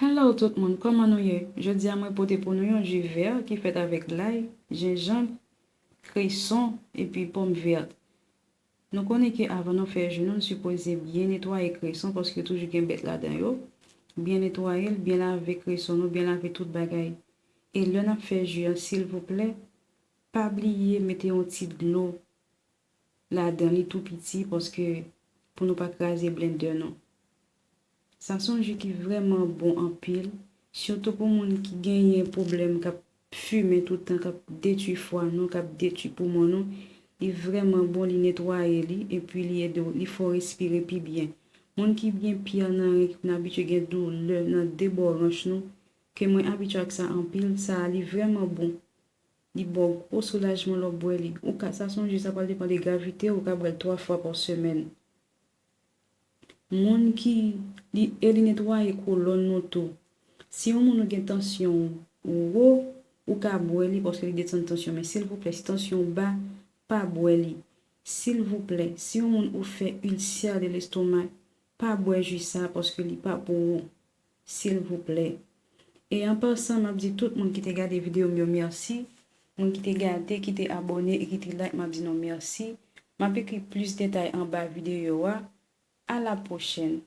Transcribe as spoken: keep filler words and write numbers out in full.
Hello tout moun, kòman nou ye? Jodi a mwen pote pou nou yon ji vè ki fèt avèk lay, jenjanm, kreson epi pòm vèt. Nou konnen ke avan nou fè ji nou, nou sipoze byen netwaye kreson paske toujou gen bèt ladan yo. Byen netwaye l, byen lave kreson nou, byen lave tout bagay. E lè n ap fè ji an, silvouplè, pa bliye mete yon ti dlo ladan li tou piti paske pou nou pa kraze blendè nou. Sa se yon ji ki vrèman bon anpil, sitou pou moun ki genyen pwoblèm k ap fimen tout tan, k ap detwi fwa nou, k ap detwi poumon nou. Li vrèman bon, li netwaye li, epi li ede w, li fè w respire pi byen. Moun ki gen pyè nan ren, ki konn abitye gen doulè nan de bò ranch nou, ke mwen abitye ak sa anpil, sa a li vrèman bon. Li ba w gwo soulajman lè w bwè li. Ou ka, sa se yon ji, sa pral depann de gravite w, ou ka bwè l twa fwa pa semèn. Moun ki, li, e li netwaye kolòn nou tou. Si yon moun ou gen tansyon wo, ou ka bwè li paske li desann tansyon. Men silvouplè, si tansyon w ba, pa bwè li. Silvouplè, si yon moun ou fè ilsè de lestomak, pa bwè ji sa paske li pa pou ou. Silvouplè. E an pasan, m ap di tout moun ki te gade videyo m yo mèsi. Moun ki te gade, ki te abòne e ki te like, m ap di nou mèsi. M ap ekri plis detay anba videyo a. A la pwochèn.